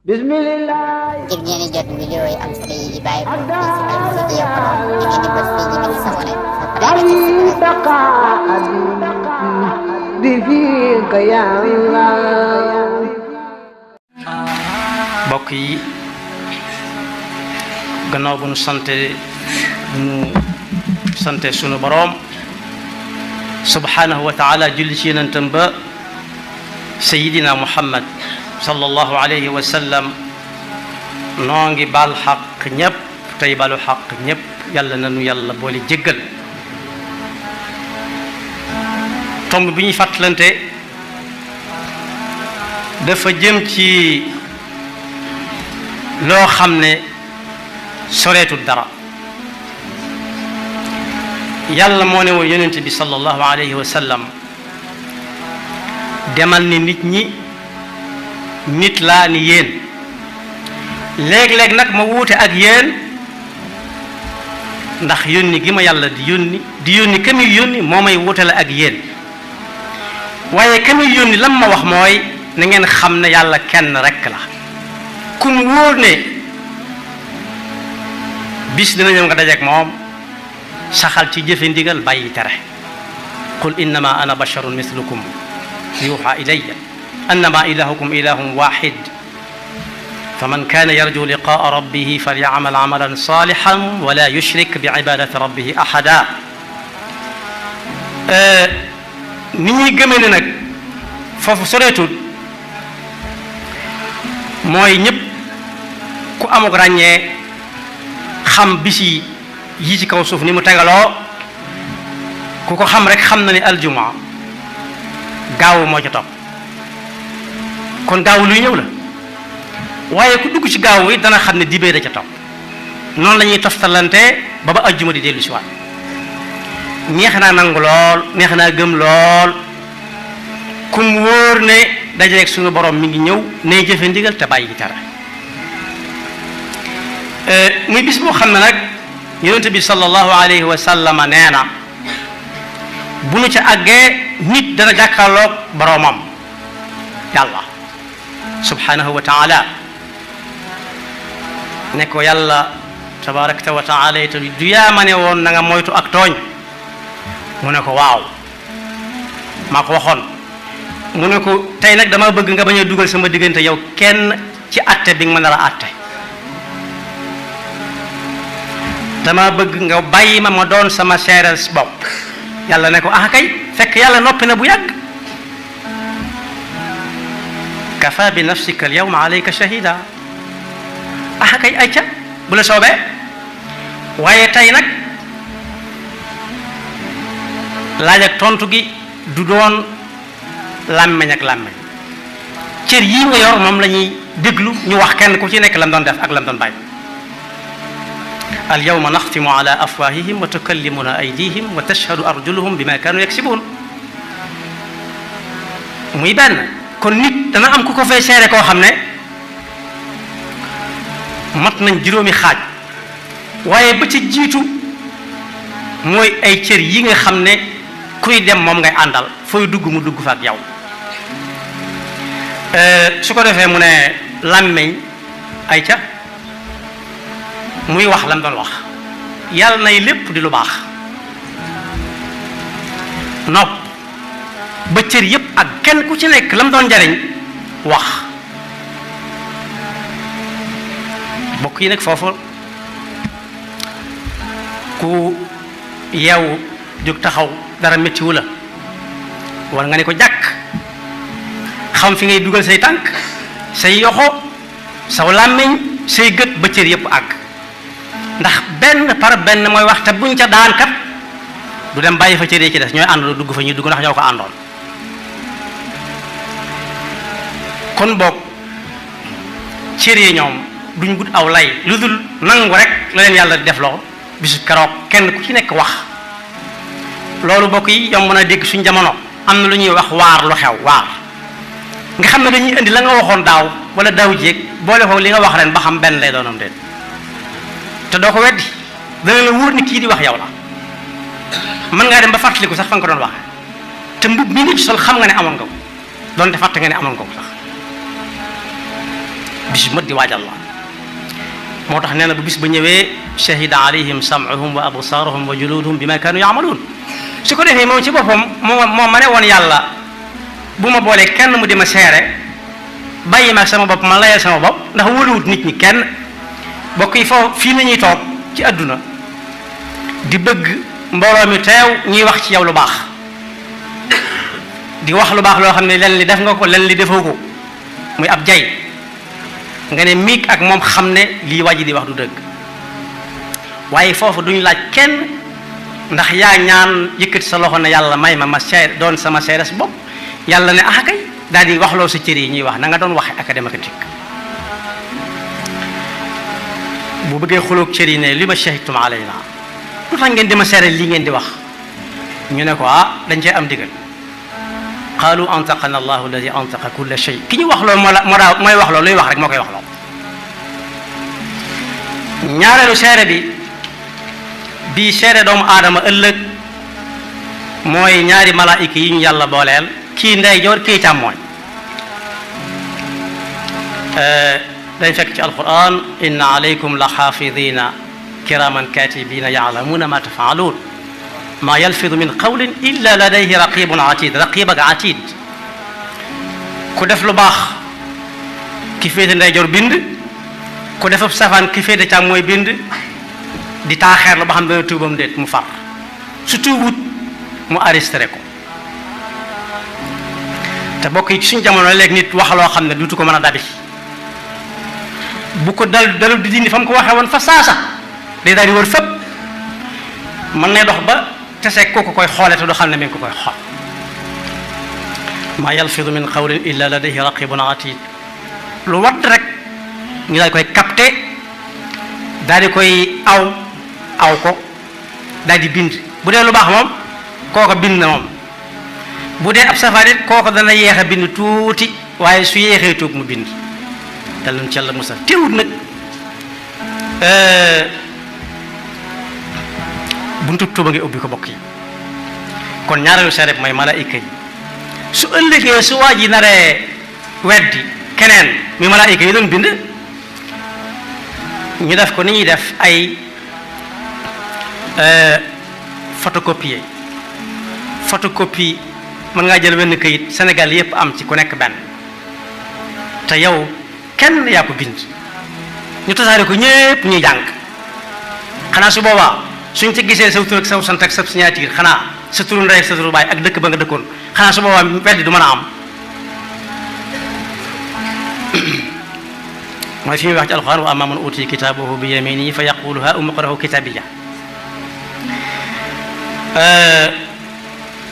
Bismillah. ngir ngeen di jot vidéo yi am solo yi di bàyyi ko fii ci Al-Mouridiyyah Pro da ngeen di bës fii ñu bind s'abonner ba pare ci mbokk yi gannaaw bu nu sante sunu boroom subhanahu wa taala julli ci yonentam ba sayidina muhammad sallallahu alayhi wa sallam noo ngi baal xaq ñépp tey balu xaq ñépp yàlla nanu yàlla boole jéggal tomb bi ñuy fàttalante dafa jëm ci loo xam ne soreetul dara yàlla moo ne woon yonent bi sallallahu alayhi wa sallam demal ni nit ñi nit laa ni yéen léeg-léeg nag ma wuute ak yéen ndax yónni gi ma yàlla di yónni ka muy yónni moo may wuutale ak yéen waaye ka muy yónni lam ma wax mooy na ngeen xam ne yàlla kenn rekk la kum wóor ne bis dina ñëw nga dajeek moom saxal ci jëfe ndigal bàyyi tere qul innama ana basharun mislukum yuuxa ilayya annama ilahukum ilahun waxid faman kaana yarju liqaa rabbihi falyacmal camalan saalixan wala yushrik bi cibaadati rabbihi axada ni ñuy gëmee ne nag foofu soreetul mooy ñëpp ku amuk ràññee xam bisi yi ci kaw suuf ni mu tegaloo ku ko xam rek xam na ni aljumaa gaawu moo ca topp kon gaawu luy ñëw la waaye ku dugg ci gaawu yi dana xam ne dibee da ca topp noonu la ñuy toftalante ba aljuma di dellu si waat neex naa nangu lool neex naa gëm lool kum wóor ne dajeeg suñu borom mi ngi ñëw nay jëfe ndigal te bàyyi tere muy bis boo xam ne nag yonent bi sallallahu alayhi wa sallam nee na bu nu ca àggee nit dana jàkkaarloog boroomam yàlla subhanahu wa taala ne ko yàlla tabarakta wa taala te du yaa ma ne woon na nga moytu ak tooñ mu ne ko waaw maa ko waxoon mu ne ko tey nag dama bëgg nga bañ a dugal sama diggante yow kenn ci atte bi nga ma nar a atte dama bëgg nga bàyyi ma doon sama seereel bopp yàlla ne ko ah kay fekk yàlla noppi na bu yàgg kafa bi nafsika al yawma alayka shahida ah kay ay ca bu la soobee waaye tey nag laaj ak tontu gi du doon làmmeñ ak làmmeñ cër yii nga yor moom la ñuy déglu ñu wax kenn ku ci nekk lam doon def ak lam doon bàyyi al yawma naxtimu ala afwahihim wa tukallimuna aydihim wa tashhadu arjuluhum bima kanu yaksibun muy benn kon nit dana am ku ko fay seere koo xam ne mat nañ juróomi xaaj waaye ba ci jiitu mooy ay cër yi nga xam ne kuy dem moom ngay àndal fooy dugg mu dugg fa ak yow su ko defee mu ne làmmeñ ay ca muy wax lam doon wax yàlla nay lépp di lu baax nopp ba cër yépp ak kenn ku ci nekk lam doon jariñ wax bokk yi nag foofu ku yeewu jóg taxaw dara méttiwu la war nga ne ko jàkk xam fi ngay dugal say tànk say yoxo saw làmmiñ say gët ba cër yépp àgg ndax benn par benn mooy wax te buñ ca daan kat du dem bàyyi fa cëree ci des ñooy àndandoo dugg fa ñuy dugg ndax ñoo ko àndoon kon boog cëree ñoom duñ gut aw lay lu dul nangu rek la leen yàlla di def loo bisu keroog kenn ku ci nekk wax loolu bokk yi yomb mën a dégg suñ jamono am na lu ñuy wax waar lu xew waar nga xam ne dañuy indi la nga waxoon daaw wala daaw jéeg boole ko li nga wax ren ba xam benn lay doonam déet te doo ko weddi dana la wóor ni kii di wax yow la mën ngaa dem ba fàttaliku sax fa nga ko doon wax te mbub mi nit sol xam nga ne amoon nga ko doonte fàtte nga ne amoon nga ko sax bis bu mat di waajal la moo tax nee na bu bis ba ñëwee shahida alayhim sam'uhum wa absaaruhum wa juluduhum bima kaanu yaamaluun su ko defee moom ci boppam moo ma ne woon yàlla bu ma boolee kenn mu di ma seere bàyyi ma ak sama bopp ma layal sama bopp ndax wóoluwut nit ñi kenn bokk yi foofu fii nañuy toog ci àdduna di bëgg mbooloo mi teew ñuy wax ci yow lu baax di wax lu baax loo xam ne len li def nga ko len li defoo ko muy ab jay nga ne miig ak moom xam ne lii wàjji di wax du dëgg waaye foofu duñu laaj kenn ndax yaa ñaan yëkkati sa loxo ne yàlla may ma seer doon sama seeres bopp yàlla ne ah kay daal di waxloo sa cër yi ñuy wax na nga doon waxe académique bu bëggee xuloog cër yi ne li ma shahidtum alayna lu tax ngeen di ma seere lii ngeen di wax ñu ne ko dañ cee am digal qaalu antaqana allahu alladi antaqa kulla shay ki ñu wax loolu mooy wax loolu luy wax rek moo koy wax loolu ñaareelu seere bi seere doomu aadama ëllëg mooy ñaari malaayika yi ñu yàlla booleel kii ndeyjoor kii càmmooñ day fekk ci alquran inna alaykum la xaafidina kiraman katibina yaalamuuna ma tafaaluun ma yalfidu min qawlin illa ladayhi raqibun atid raqib ak atid ku def lu baax ki féete ndeyjoor bind ku def safaan ki féete càmmooñ bind di taaxeer la ba xam dana tuubam déet mu far su tuubut mu arrêté ko te bokk yi ci suñu jamono léegi nit wax loo xam ne duutu ko mën a dabi bu ko dalu di dindi fa mu ko waxee woon fa saasa day daal di wër fépp mën nay dox ba tese kooku koy xoole te du xam ne mi ngi ko koy xool maa yalfidu min qawlin illa ladayhi raqibun atid lu wadd rek ñu daal koy capté daal di koy aw ko daal di bind bu dee lu baax moom kooko bind na moom bu dee ab safaan it kooko dana yeex a bind tuuti waaye su yeexee tuub mu bind dal nañ ci yàlla musal teewut nag buntu tuuba ngi ubbi ko bokk yi kon ñaareelu seere bi mooy malaayika yi su ëllëgee su waa ji naree weddi keneen mi malaayika yi doon bind ñu def ko ni ñuy def ay photocopie mën ngaa jël wenn këyit Sénégal yépp am ci ku nekk benn te yow kenn yaa ko bind ñu tasaare ko ñépp ñuy jàng xanaa su boobaa suñ ci gisee saw tur ak saw sant ak sa signature xanaa sa turu ndey ak sa turu baay ak dëkk ba nga dëkkoon xanaa su boobaa weddi du mën a am mooy fi muy wax ci alxuraan wa ammaa man uutiya kitaabahu bi yaminihi fa yaqulu haa umqra'u kitaabiya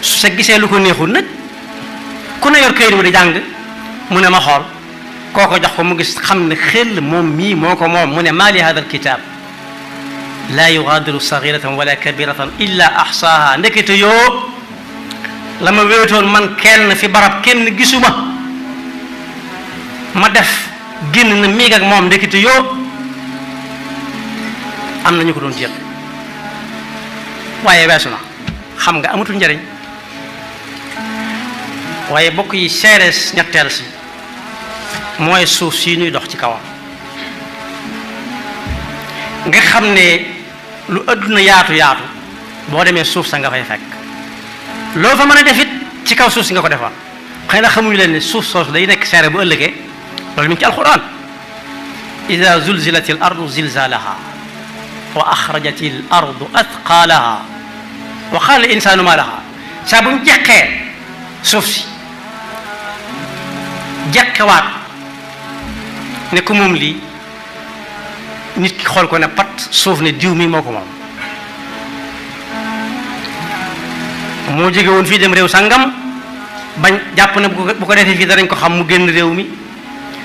su sa gisee lu ko neexul nag ku ne yor këyit wu di jàng mu ne ma xool kooko jox ko mu gis xam ne xel moom mii moo ko moom mu ne maa li hada alkitab laa yugaadiru sagiratan wala kabiratan illa ahsaaha ndekete yoo la ma wéetoon man kenn fi barab kenn gisuma ma def génn na miig ak moom ndekete yoo am na ñu ko doon jël waaye weesu na xam nga amatul njariñ waaye bokk yi seerees ñetteel si mooy suuf si ñuy dox ci kawam nga xam ne lu adduna yaatu yaatu boo demee suuf sa nga fay fekk loo fa mën a def it ci kaw suuf si nga ko defoon xëy na xamuñu leen ne suuf soosu day nekk seere bu ëllëgee loolu mi ngi ci alquran ida zulzilati l ardu zilzalaha wa axrajati l ardu athqalaha wa qaala al insanu ma laha saa bu mu jeqee suuf si jeqewaat ne ko moom lii nit ki xool ko ne pat suuf ne diw mi moo ko moom moo jóge woon fii dem réew sangam bañ jàpp ne bu ko defee fii danañ ko xam mu génn réew mi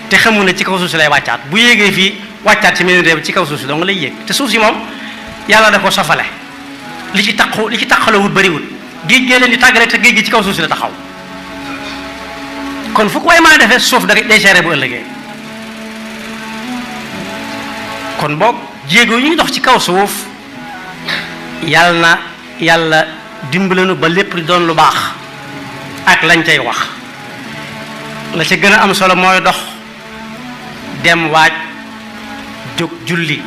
te xamu ne ci kaw suuf si lay wàccaat bu yéegee fii wàccaat ci meneen réew ci kaw suuf si dong lay yéeg te suuf si moom yàlla da ko sofale li ci taqalawut bariwut géej gee leen di tàggale te géej gi ci kaw suuf si la taxaw kon fu ko waaye mën a defee suuf day seere bu ëllëgee kon boog jéego yi ñu dox ci kaw suuf yàlla dimbalanu ba lépp di doon lu baax ak lañ cay wax la ca gën a am solo mooy dox dem waaj jóg julli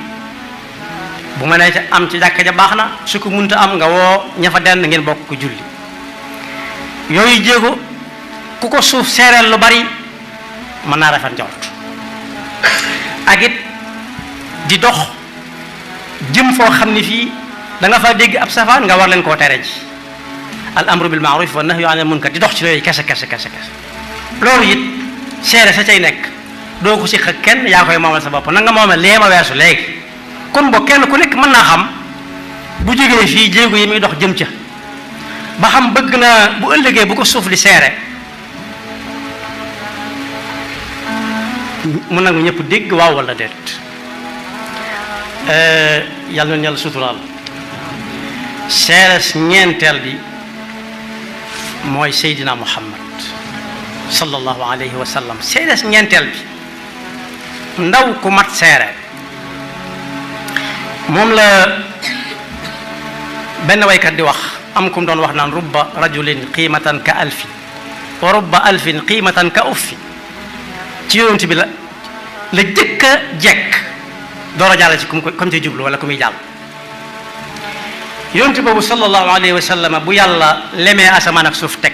bu ma nee am ci jàkka ja baax na su ko munta am nga woo ña fa dend ngeen bokk ko julli yooyu jéego ku ko suuf seereel lu bari mën naa rafet njort ak it di dox jëm foo xam ni fii da nga fa dégg ab safaan nga war leen koo tere ji al amru bil ma'ruf wa nahyu anil munkar di dox ci yooyu kese loolu it seere sa cay nekk doo ko siq ak kenn yaa koy moomal sa bopp na nga moomal lee ma weesu léegi kon boo kenn ku nekk mën naa xam bu jógee fii jéego yi muy dox jëm ca ba xam bëgg na bu ëllëgee bu ko suuf di seere mu nangu ñëpp dégg waaw wala déet yàlla na yàlla suturaal seeres ñeenteel bi mooy Seydina Muhammad sallallahu alayhi wa sallam seeres ñeenteel bi ndaw ku mat seere moom la benn waykat di wax am kum doon wax naan rubba rajulin qiimatan ka alfi wa rubba alfin qiimatan ka uffi ci yonent bi la jëkk a jekk door a jàll ci comme ci jublu wala ku muy jàll yonent boobu sallallahu alayhi wa sallam bu yàlla lemee asamaan ak suuf teg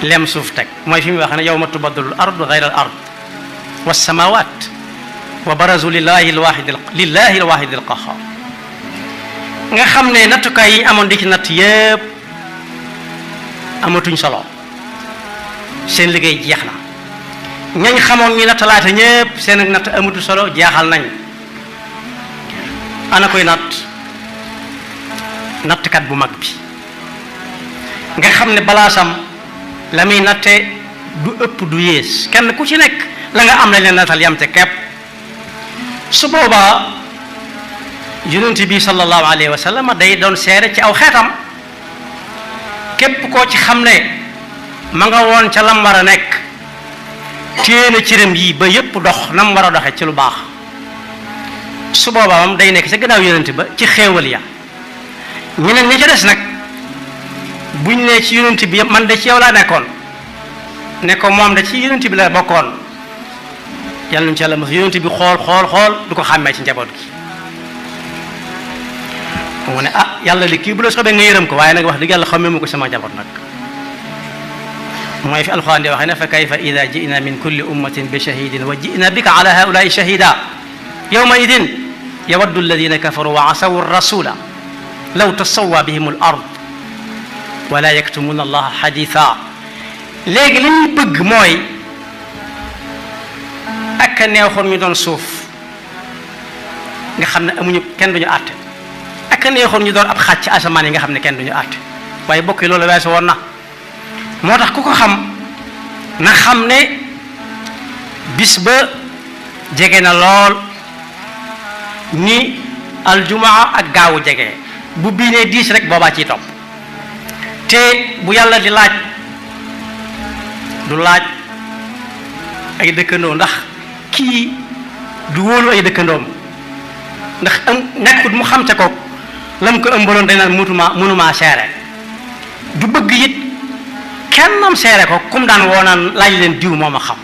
lem suuf teg mooy fi muy wax ne yawma tubaddalu al ardu ghayra al ard was samawat wa barazu lillahi alwahid alqahhar nga xam ne nattukaay yi amoon di ci natt yëpp amatuñ solo seen liggéey jeex na ñañ xamoon ñu nattalaate ñëpp seen ak natt amatu solo jeexal nañ ana koy nattkat bu mag bi nga xam ne balaasam la muy natte du ëpp du yées kenn ku ci nekk la nga am lañ leen nattal yam te kepp su boobaa yonent bi sallallahu alayhi wa sallam day doon seere ci aw xeetam képp koo ci xam ne ma nga woon ca lam war a nekk téena cëram yi ba yépp dox nam war a doxe ci lu baax su boobaa moom day nekk ca gannaaw yonent ba ci xéewal ya ñeneen ñi ca des nag buñ ne ci yonent bi man de ci yow laa nekkoon ne ko moom de ci yonent bi la bokkoon yàlla nañu ci yàlla mos yonent bi xool du ko xàmmee ci njaboot gi mu ne ah yàlla li kii bu la soobee nga yërëm ko waaye nag wax dëgg yàlla xamee mu ko sama njaboot nag mooy fi alxuraan di waxee ne fa kayfa ida ji'na min kulli ummatin bi shahidin wa ji'na bika ala haulaai shahida yawma idin yawaddu alladina kafaru wa asawu rasula law tasawwa bihim al ard wala yaktumuna allaha xaditha léegi li ñuy bëgg mooy ak a neexoon ñu doon suuf nga xam ne amuñu kenn duñu àtte ak a neexoon ñu doon ab xàcc ci asamaan yi nga xam ne kenn duñu àtte waaye bokk yi loolu weesu woon na moo tax ku ko xam na xam ne bis ba jege na lool ni aljumaa ak gaawu jege bu bii nee 10 rek boobaa ciy topp te bu yàlla di laaj du laaj ay dëkkandoo ndax kii du wóolu ay dëkkandoom ndax nekkut mu xam ca ko lam ko ëmbaloon dañ naan mënumaa seere du bëgg it kennam seere ko comme daan woo naan laaj leen diw moom a xam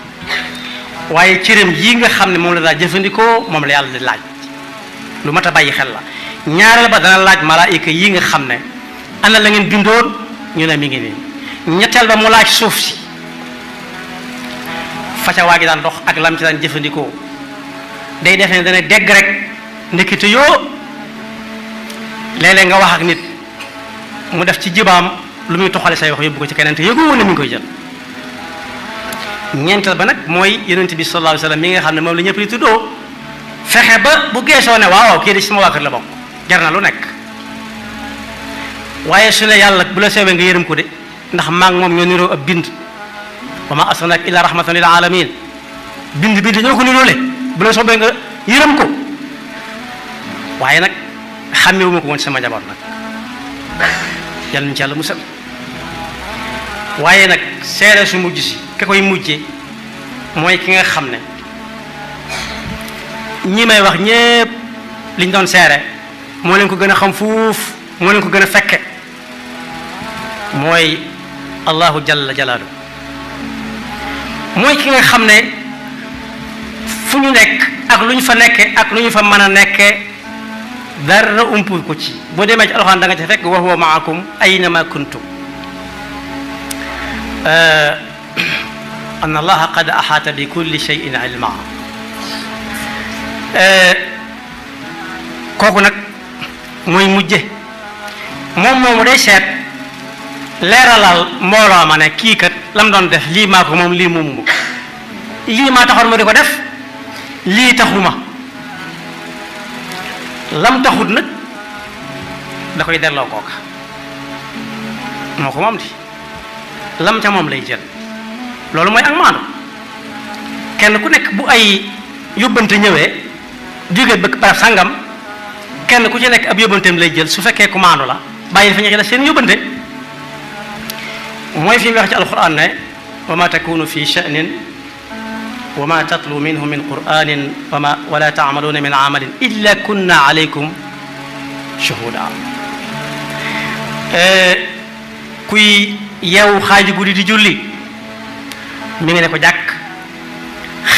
waaye cëram yi nga xam ne moom la daa jëfandikoo moom la yàlla di laaj lu mat a bàyyi xel la ñaareel ba dana laaj malaayika yi nga xam ne ana la ngeen bindoon ñu ne mi ngi nii ñetteel ba mu laaj suuf si faca waa gi daan dox ak lam ci daan jëfandikoo day def ne dana dégg rek ndekete yoo léeg-léeg nga wax ak nit mu def ci jibaam lu muy toxale say wax yóbbu ko ci keneen te yëgoo woon ne mi ngi koy jël ñeenteel ba nag mooy yonent bi sallallahu alayhi wa sallam mi nga xam ne moom la ñëpp di tuddoo fexe ba bu geesoo ne waaw kii di sama waa kër la bokk jar na lu nekk waaye su ne yàlla bu la soobee nga yërëm ko de ndax maa ngi moom ñoo niroo ab bind wa ma arsalnaaka illa rahmatan lil alamin bind ñoo ko niroole bu la soobee nga yërëm ko waaye nag xàmmewu ma ko woon sama njaboot nag yàlla nañu ci yàlla musal waaye nag seere su mujj si ka koy mujjee mooy ki nga xam ne ñi may wax ñépp liñ doon seere moo leen ko gën a xam fuuf moo leen ko gën a fekke mooy allahu jalla jalaalu mooy ki nga xam ne fu ñu nekk ak lu ñu fa nekke ak lu ñu fa mën a nekke dara umpu ko ci boo demee ci alxuraan da nga ci fekk wa huwa maakum aynama kuntum anna allaha qad axaata bi kulli shay'in ilma kooku nag mooy mujje moom moomu day seet leeralal mbooloo ma ne kii kat lam doon def lii maa ko moom lii moomu lii maa taxoon ma di ko def lii taxuma lam taxut nag da koy delloo kooka moo ko moom di lam ca moom lay jël loolu mooy ak maandu kenn ku nekk bu ay yóbbante ñëwee jóge bëgg barab sàngam kenn ku ci nekk ab yóbbanteem lay jël su fekkee ku maandu la bàyyi fa ñu la seen yóbbante mooy fi mu wax ci alquran ne wa ma takunu fi sha'nin wa ma tatlu minhu min qur'anin wala ta'maluna min amalin illa kunna alaykum shuhuda kuy yeewu xaaju guddi di julli mi ngi ne ko jàkk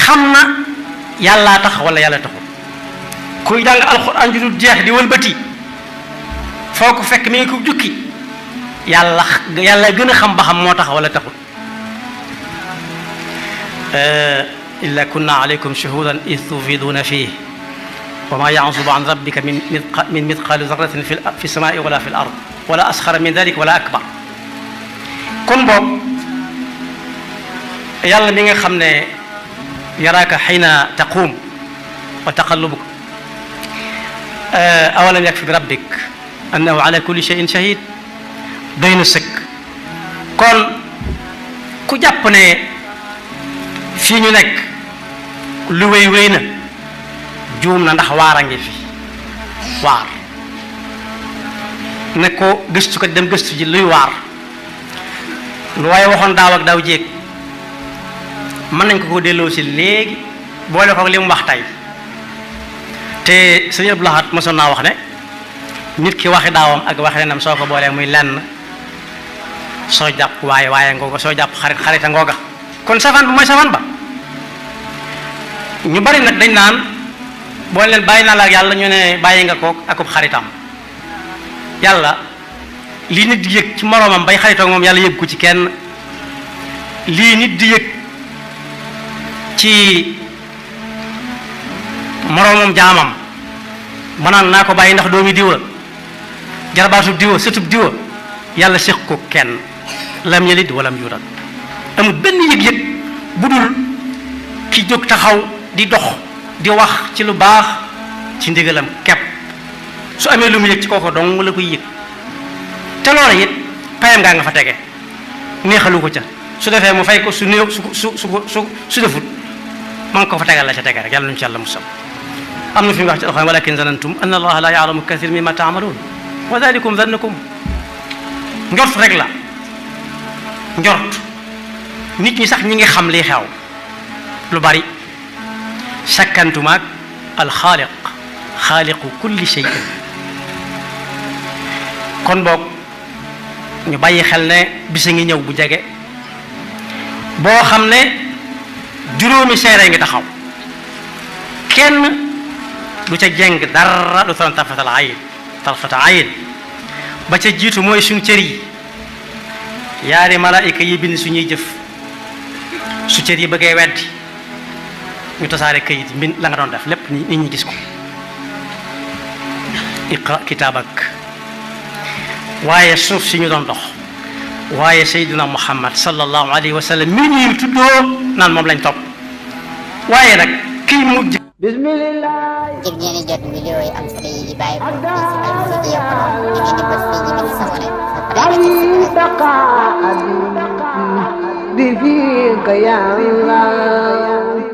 xam na yàllaa tax wala yàlla taxul kuy jàng alquran ju dul jeex di wëlbati foo ko fekk mi ngi ko jukki yàlla gën a xam ba xam moo tax wala taxul illa kunna alaykum shuhudan id tufiduna fih wa ma yanzubu an rabbika min mithqali zarratin fi samai wala fi l ard wala asxara min dalik wala akbar kon boobu yàlla mi nga xam ne yaraaka xiina taquum wa taqallubuk awalam yakfi bi rabbik annahu ala kulli shay'in shahid doy na sëkk kon ku jàpp ne fii ñu nekk lu wéy na juum na ndax waar a ngi fi waar ne ko gëstu ko dem gëstu ji luy waar lu waaye waxoon daaw ak daaw jéeg mën nañ ko delloo si léegi boole ko li mu wax tey te sëñ Abdou Lahad mosoon naa wax ne nit ki waxi daawam ak waxi renam soo ko boolee muy lenn soo jàpp waaye ngooga soo jàpp xarita ngooga kon safaan ba mooy safaan ba ñu bari nag dañ naan boo leen bàyyi naa la ak yàlla ñu ne bàyyi nga kook akub xaritam yàlla lii nit di yëg ci moroomam bay xaritoog moom yàlla yëg ko ci kenn lii nit di yëg ci moroomam jaamam ma naan naa ko bàyyi ndax doomi diwa jarbaatub diwa sëtub diwa yàlla séq ko kenn lam yalid walam yulad amul benn yëg-yëg bu dul ki jóg taxaw di dox di wax ci lu baax ci ndigalam kepp su amee lu mu yëg ci kooko dong la koy yëg te loola it payam ngaa nga fa tege neexalu ko ca su defee mu fay ko su néew su defut ma ngi ko fa tegal la ca tege rek yàlla nuñu ci yàlla musal am na fi mu wax ci alxuraan walakin zanantum anna allaha la yaalamu kathir mimma taamaluun wa dalikum zannukum njort rek la njort nit ñi sax ñi ngi xam lii xew lu bari sakkantumaak alxaaliq xaaliqu kulli shay'in kon boog ñu bàyyi xel ne bisa ngi ñëw bu jege boo xam ne juróomi seere ngi taxaw kenn du ca jeng dara du toon tarfata ayin ba ca jiitu mooy suñ cër yi yaari malaayika yi bind suñuy jëf su cër yi bëggee weddi ñu tasaare kayit mbind la nga doon def lépp nit ñi gis ko iqra kitaabak waaye suuf si ñu doon dox waaye sayyidina muhammad sallallahu alayhi wa sallam mi ñuy tuddoo naan moom lañ topp waaye nag kii mujj bismillah ngir ngeen di jot vidéo yi am solo yi di bàyyi ko ci Al-Mouridiyyah Pro da ngeen di bës fii ñu bind s'abonner بفيك يا الله